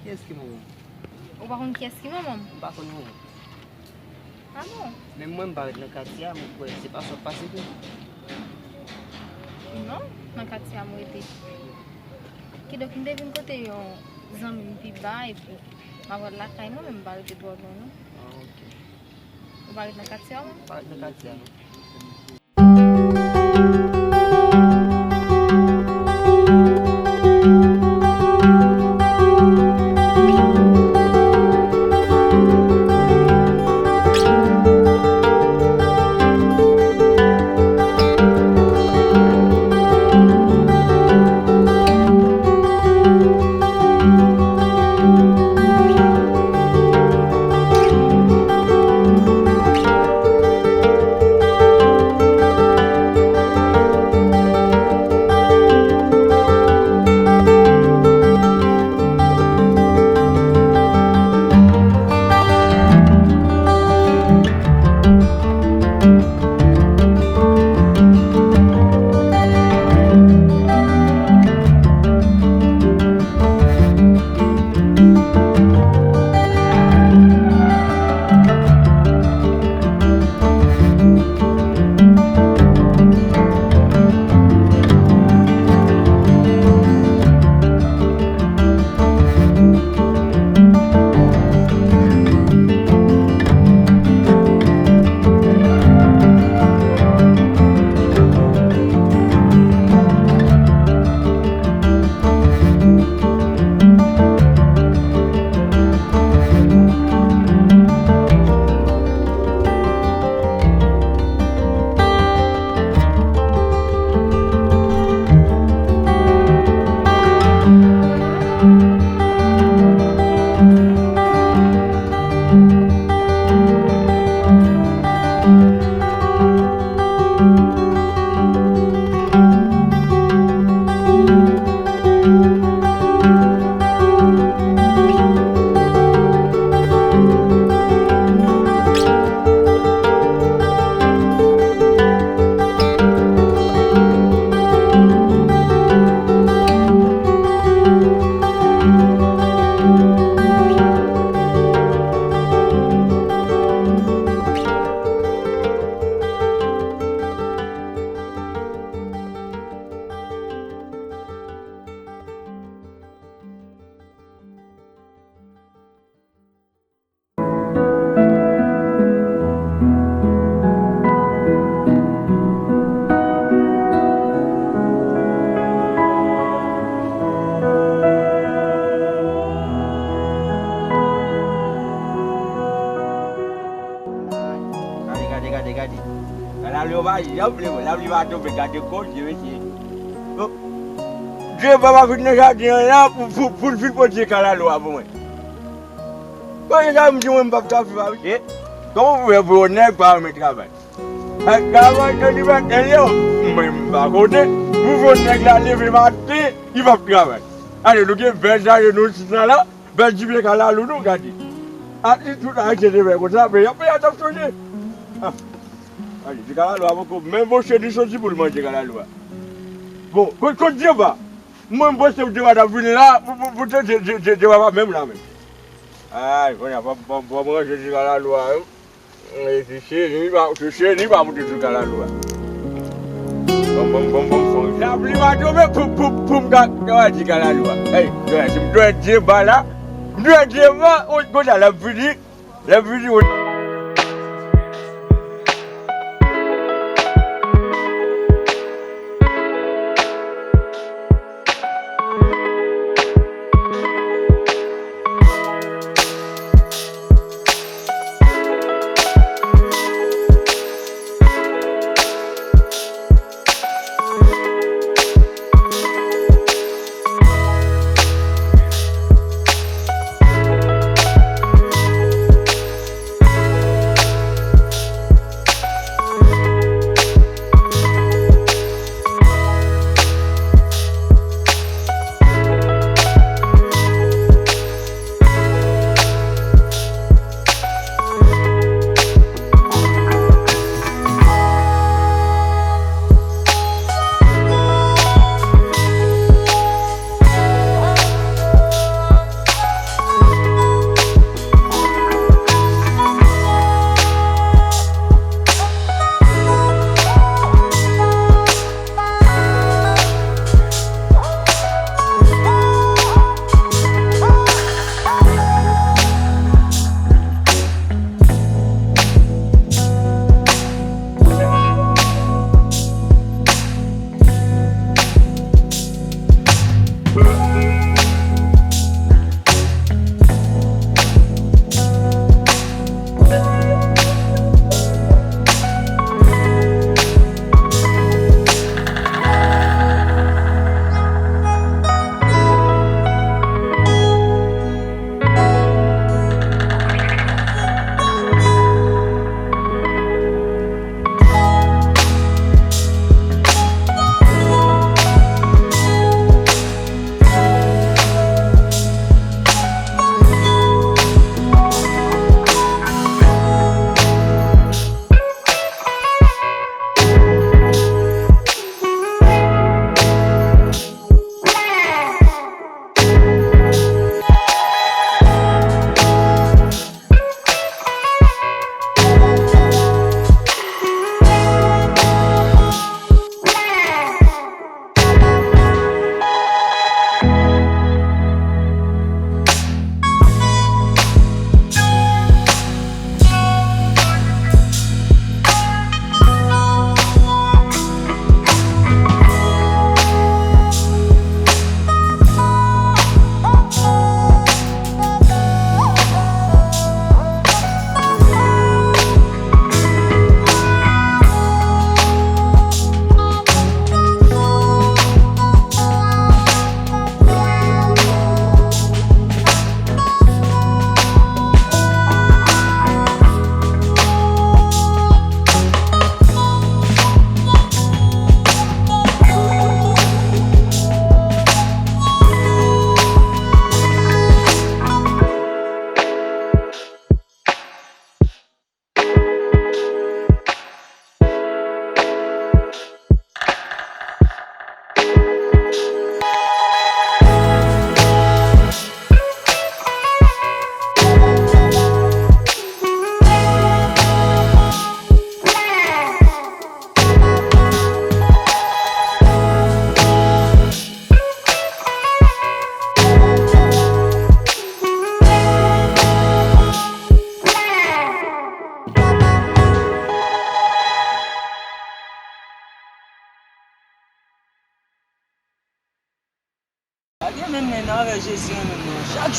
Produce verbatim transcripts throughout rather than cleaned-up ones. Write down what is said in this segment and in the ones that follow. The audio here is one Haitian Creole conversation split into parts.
Kiyès ki manman m? Ou pa konn kiyès ki manman m? M pa konn manman m. Ah bon? Menm mwen, m pa ret nan katye a, mwen kwè se pa sa w ap pase tou. Non, nan katye a m rete. Kidonk, m te vin kote yon zanmi m pi ba, epi m ap al lakay mwen, men m pa rete twò lwen, non. Ah, ok. Ou pa ret nan katye a, non? M pa ret nan katye a, non. Gade, gade, gade, gade. Kalalou yo pa janm vle mwen. Lapli pa tonbe, gade koze, mesye. Bon. Dye papa vin nan jaden an la pou, pou, pou l vin pote kalalou a pou mwen. Kote sa m di mwen m p ap ka viv avè misye? Kòman pou fè pou yon nèg pa renmen travay? Ak travay nan li pa gen lè, mwen m pa konnen. Pou fè yon nèg la leve maten, li p ap travay. Ale, nou gen bèl jaden nou chita la, bèl dibyen kalalou nou, gade. Ati tout Ayisyen te fè konsa, men y ap fè y ap chonje. Ah. Ale, di kalalou a poko menm bouche li soti pou l manje kalalou a. Bon, kot, kot Djeba? Mwen, m panse Djeba t ap vin la, pou, pou, pou te, te, te, te, Djeba pa menm la menm. Ay, kounye a, fò, fò, fò m ranje ti kalalou a, wi. E, se cheri, pa, se cheri, pa pote ti kalalou a. Bon, bon, bon, bon, bon. Lapli pa tonbe, pou, pou, pou m ka, ka di kalalou a. Ey, si m dwe Djeba la, m dwe Djeba, o, kounye a, l ap vini. Lè m vini, wi.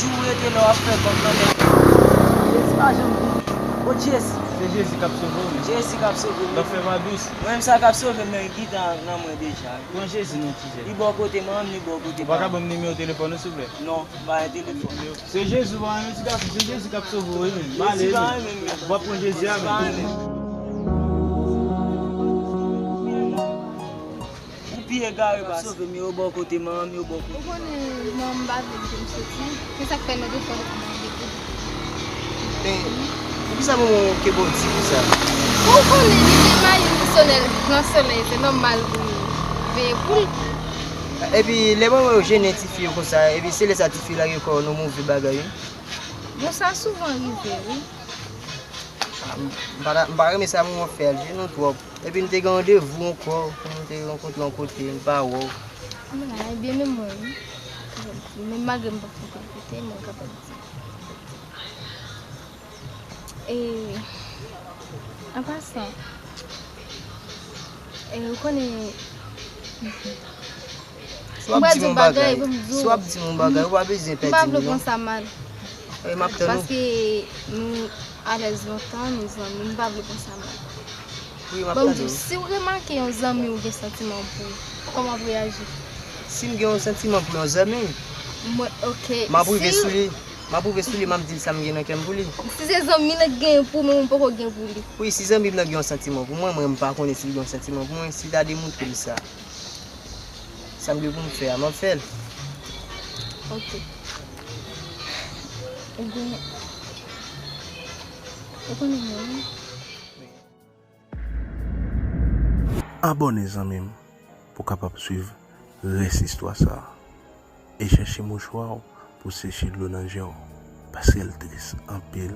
Jou rete la w ap fè kòb nan men. Jezi pa janm vini. O Jezi. Se Jezi k ap sove w menm. Jezi k ap sove m. L ap fè m a dous. Mwen menm sa k ap sove m nan gita nan mwen deja. Pran Jezi non ti jèn. Li bò kote manman m, li bò kote papa m. Ou pa ka ban m nimewo telefòn ou silvouplè? Non, m pa gen telefòn. Se Jezi ou pa renmen ti gason, se Jezi k ap sove w wi menm. M ale wi menm. W ap pran Jezi a menm. Ou pi egare pase. Sove m yo bò kote manman m, yo bò kote. Ou konnen manman m pa vle kite m soti. Se sa k fè nan defwa li pou mande pou. Men, poukisa manman w oke bò di konsa? Ou konnen li se mayi misyonè nan solèy, se nòmal pou l veye pou l. Epi, lè manman yo jennen tifi yo konsa, epi se lè sa tifi yo lage kò yo nan move bagay wi. Bon, sa souvan rive wi. Ah, m pa ta, m pa renmen sa manman w fè a, l jennen w twòp. Epi n te gen randevou ankò pou nou te rankontre yon kote, m pa wè w. M la, ebyen menm mwen wi. Men malgre m pa frekante kote, mwen kapab di. E, an pasan, e, ou konnen, si w ap di m yon bagay, si w ap di m yon bagay, ou pa bezwen pè di m non. M pa vle pran sa mal. E, m ap tann ou. Paske nou alèz lontan, nou zanmi, m pa vle pran sa mal. Wi, m ap tann ou. Bon, si w remake yon zanmi w gen santiman pou ou, kòman w ap reyaji? Si m gen yon santiman pou yon zanmi, mwen, oke, m ap rive sou li. M ap rive sou li, m ap di l sa m gen nan kè m pou li. Si se zanmi nan gen pou mwen, mwen poko gen pou li. Wi, si zanmi m nan gen yon santiman pou mwen, mwen m pa konnen si l gen yon santiman pou mwen, si l ta demontre m sa, sa m gen pou m fè a, m ap fè l. Oke. Ebyen, ou konnen mwen. Abòne zanmi m pou w kapab swiv rès istwa sa a. E chèche mouchwa w pou w seche dlo nan je w, paske l tris anpil.